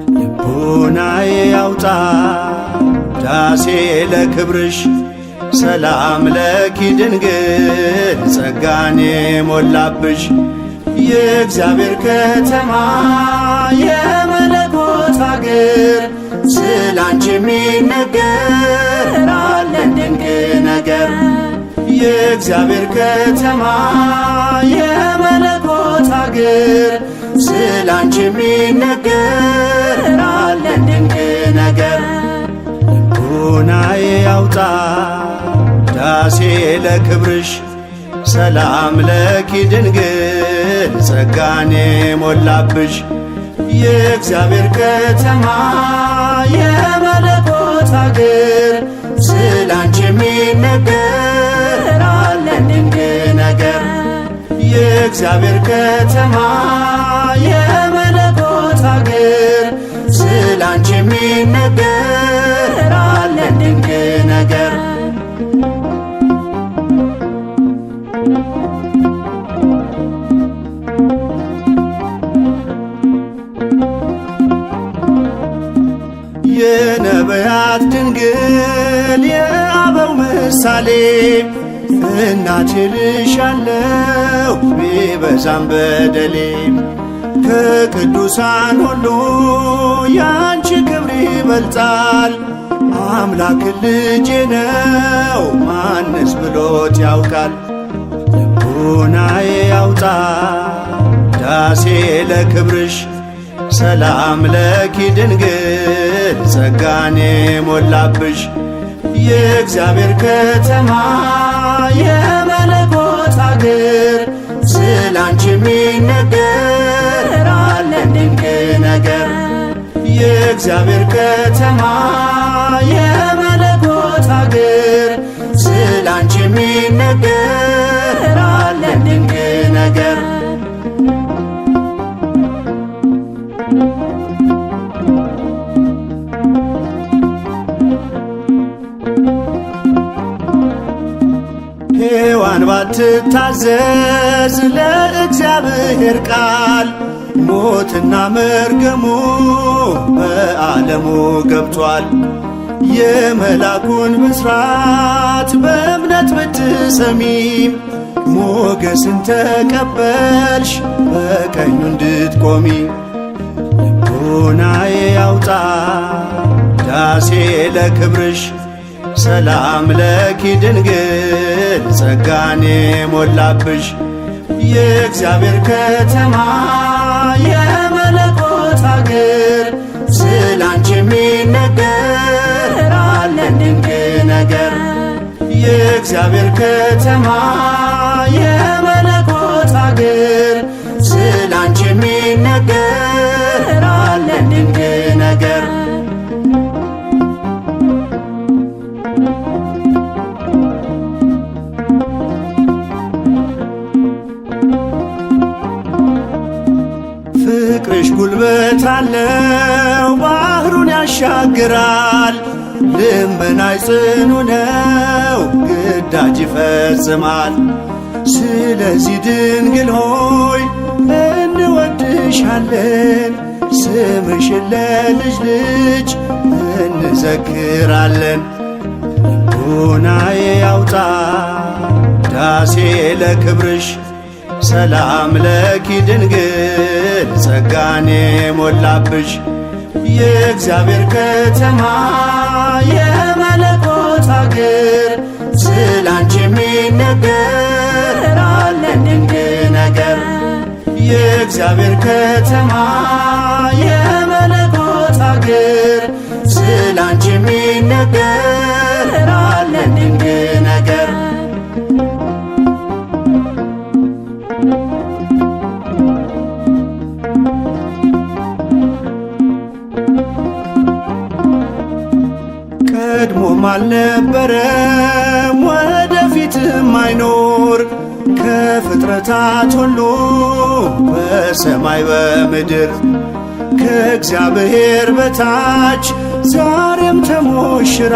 ልቡናዬ ያውጣ ዳሴ ለክብርሽ ሰላም ለኪ ድንግል ጸጋን የሞላብሽ የእግዚአብሔር ከተማ የመለኮት አገር ስላንቺ የሚነገር አለን ድንቅ ነገር። የእግዚአብሔር ከተማ የመለኮት አገር ስላንቺ የሚነገር አለን ድንቅ ነገር። ልቡናዬ ያውጣ ዳሴ ለክብርሽ ሰላም ለኪ ድንግል ጸጋን የሞላብሽ የእግዚአብሔር ከተማ የመለኮት አገር ስላንቺ የሚነገር አለን ድንቅ ነገር። የእግዚአብሔር ከተማ የመለኮት አገር ስላንቺ የሚነገር አለን ድንቅ ነገር። የነቢያት ድንግል የአበው ምሳሌ እናቴ ልሻለው ቢበዛም በደሌ ከቅዱሳን ሁሉ ያንቺ ክብር ይበልጣል። አምላክ ልጄ ነው ማንስ ብሎት ያውቃል? ልቡናዬ ያውጣ ዳሴ ለክብርሽ ሰላም ለኪ ድንግል ጸጋን የሞላብሽ የእግዚአብሔር ከተማ የመለኮት አገር ስላንቺ የሚነገር አለን ድንቅ ነገር። የእግዚአብሔር ከተማ የመለኮት አገር ስላንቺ የሚነገር አለን ድንቅ ነገር። ሔዋን ባትታዘዝ ለእግዚአብሔር ቃል ሞትና መርገሙ በዓለሙ ገብቷል። የመላኩን ብስራት በእምነት ብትሰሚ ሞገስን ተቀበልሽ በቀኙ እንድትቆሚ። ልቡናዬ ያውጣ ዳሴ ለክብርሽ ሰላም ለኪ ድንግል ጸጋን የሞላብሽ የእግዚአብሔር ከተማ የመለኮት አገር ስላንቺ የሚነገር አለን ድንቅ ነገር። የእግዚአብሔር ከተማ የመለኮት አገር ስላንቺ የሚነገር አለን ድንቅ ነገር። ፍቅርሽ ጉልበት አለው ባህሩን ያሻግራል። ልመናሽ ጽኑ ነው ግዳጅ ይፈጽማል። ስለዚህ ድንግል ሆይ እንወድሻለን፣ ስምሽን ለልጅ ልጅ እንዘክራለን። ልቡናዬ ያውጣ ዳሴ ለክብርሽ ሰላም ለኪ ድንግል ጸጋን የሞላብሽ የእግዚአብሔር ከተማ የመለኮት አገር ስላንቺ የሚነገር አለን ድንቅ ነገር። የእግዚአብሔር ከተማ የመለኮት አገር ስላንቺ የሚነገር አለን ድንቅ ነገር። አልነበረም ወደፊትም አይኖር ከፍጥረታት ሁሉ በሰማይ በምድር ከእግዚአብሔር በታች ዛሬም ተሞሽራ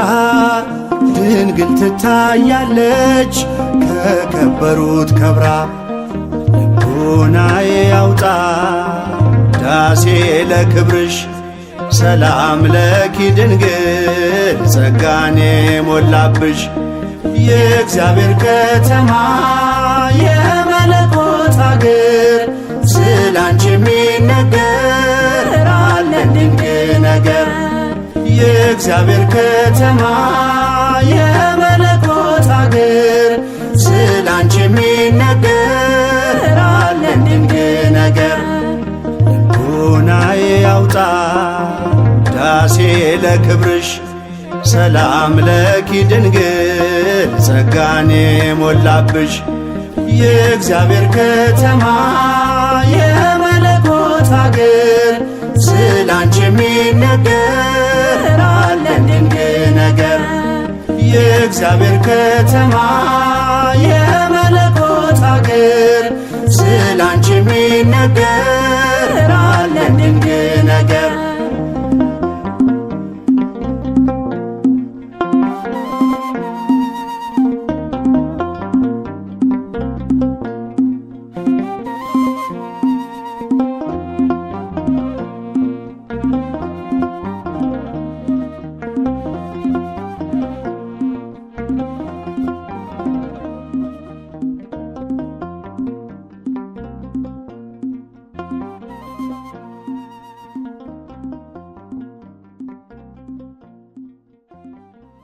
ድንግል ትታያለች ከከበሩት ከብራ። ልቡናዬ ያውጣ ዳሴ ለክብርሽ ሰላም ለኪ ድንግል ጸጋኔ ሞላብሽ የእግዚአብሔር ከተማ የመለኮት አገር ስላንቺ የሚነገር አለን ድንቅ ነገር። የእግዚአብሔር ከተማ የመለኮት አገር ስላንቺ የሚነገር አለን ድንቅ ነገር። ልቡናዬ ያውጣ ዳሴ ለክብርሽ ሰላም ለኪ ድንግል ጸጋኔ ሞላብሽ የእግዚአብሔር ከተማ የመለኮት አገር ስላንቺ የሚነገር አለን ድንቅ ነገር። የእግዚአብሔር ከተማ